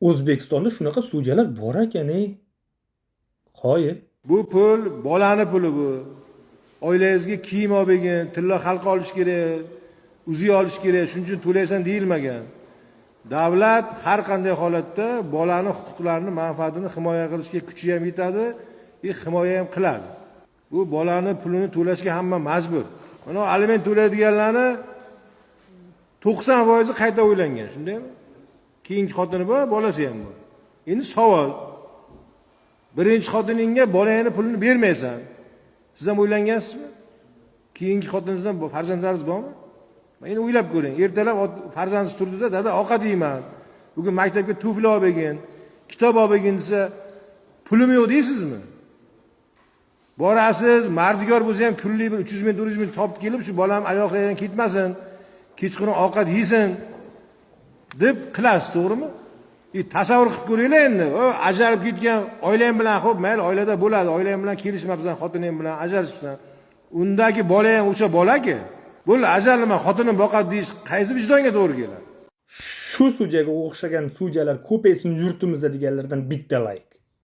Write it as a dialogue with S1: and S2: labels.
S1: O'zbekistonda shunaqa sudyalar bor ekan, ey. Qoyil.
S2: Bu pul bolani puli bu. Oilangizga kiyim olib bergin, tilla halqa olish kerak, uzuk olish kerak, shuning uchun to'laysan deyilmagan. Davlat har qanday holatda bolani huquqlarini, manfaatini himoya qilishga kuchi ham yetadi, и himoya ham qiladi. Bu bolani pulini to'lashga hamma majbur. Mana aliment to'laydiganlarni 90 foizi qayta uylangan, shundaymi? Keyingi xotini bor, bolasi ham bor. Endi savol: birinchi xotiningga bolangni pulini bermaysan, siz ham uylangansizmi? Keyingi xotiningizdan farzandlaringiz bormi? Endi o'ylab ko'ring, ertalab farzandingiz turdida, "Dada, ovqat yeyman, bugun maktabga tufli olib bergin, kitob olib bergin", desa, "Pulim yo'q", deysizmi? Borasiz, mardikor bo'lsa ham kunlik bir 300 ming, 400 ming topib kelib, shu bolam oyoq ketmasin, kechqurun ovqat yesin deb qilasiz, to'g'rimi? E, tasavvur qilib ko'ringlar endi, o ajralib ketgan oilang bilan, ho'p, mayli, oilada bo'ladi, oilang bilan kelishmabsan, xotining bilan ajralishibsan, undagi bola ham o'sha bolaki, bo'ldi, ajralma, xotinim boqadi deyish qaysi vijdonga to'g'ri keladi?
S1: Shu sudyaga o'xshagan sudyalar ko'paysin yurtimizda deganlardan bitta layk.